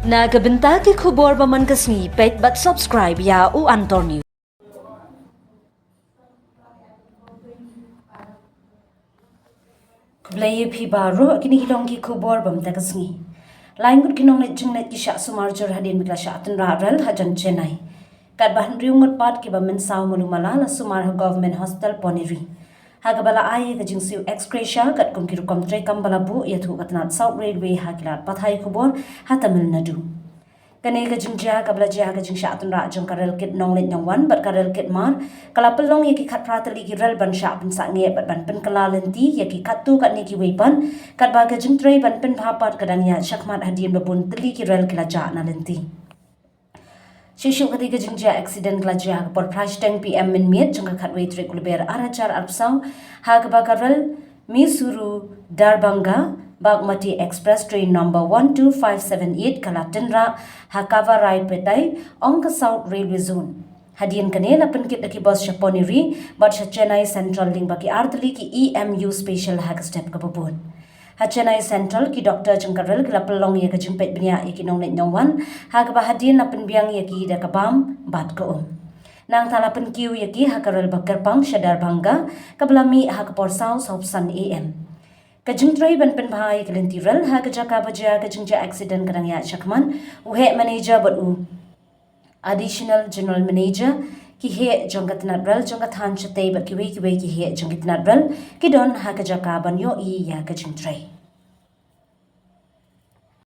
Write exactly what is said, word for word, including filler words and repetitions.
Na ka bynta ki khubor ba man ka sngi, peit bad subscribe ïa U Antor News. Khublei ïa phi baroh, kine ki long ki khubor ba mynta ka sngi. Lai ngut ki nongleit jingleit ki shah sumar jur hadien ba ki la shah tynrah rel hajan Chennai. Katba hynriew ngut pat kiba mynsaw malu mala la sumar ha Government Hospital Poneri. Ha kaba la ai ka jingsiew ex gratia katkum ki rukom treikam ba la buh ïathuh ka tnat South Railway ha ki lad pathai khubor ha Tamil Nadu. Kane ka jingjia kaba la jia ha ka jingshah tynrah jong ka rel kit nongleit nongwan bad ka rel kit mar, ka la pynlong ïa ki khatphra tylli ki rel ban shah pynsangeh bad ban pynkylla lynti ïa ki katto katne kiwei pat, katba ka jingtrei ban pynbha pat ka dang ïaid shakhmat hadien ba bun tylli ki rel ki la jah na lynti. Shuh shuh kata ka jingjia accident ka la jia ha ka por phra shiteng P M mynmiet jong ka khatwei tarik u Lber ar hajar arphew saw, ha kaba ka rel Mysuru Darbhanga Bagmati Express train number one two five seven eight ka la tynrah ha Kavaraipetai, ong ka South Railway Zone. Hadien kane la pynkit da ki bus sha Poneri bad sha Chennai Central lyngba ki ar tylli ki E M U special ha ka step kaba bud. Ha Chennai Central, ki doktor jong ka rel ki la pynlong ïa ka jingpeit bniah ïa ki nongleit nongwan, ha kaba hadien la pynbiang ïa ki da ka bam bad ka um. Nangta la pynkiew ïa ki ha ka rel ba kyrpang sha Darbhanga, kaba la mih ha ka por saw sawphew san A M. Ka jingtrei ban pynbha ïa ka lynti rel ha ka jaka ba jia ka jingjia accident ka dang ïaid shakhmat, u heh manager bad u Additional General Manager, ki heh jong ka tnat rel jong ka thaiñ shatei bad kiwei kiwei ki heh jong ki tnat rel ki don ha ka jaka ban ïohi ïa ka jingtrei.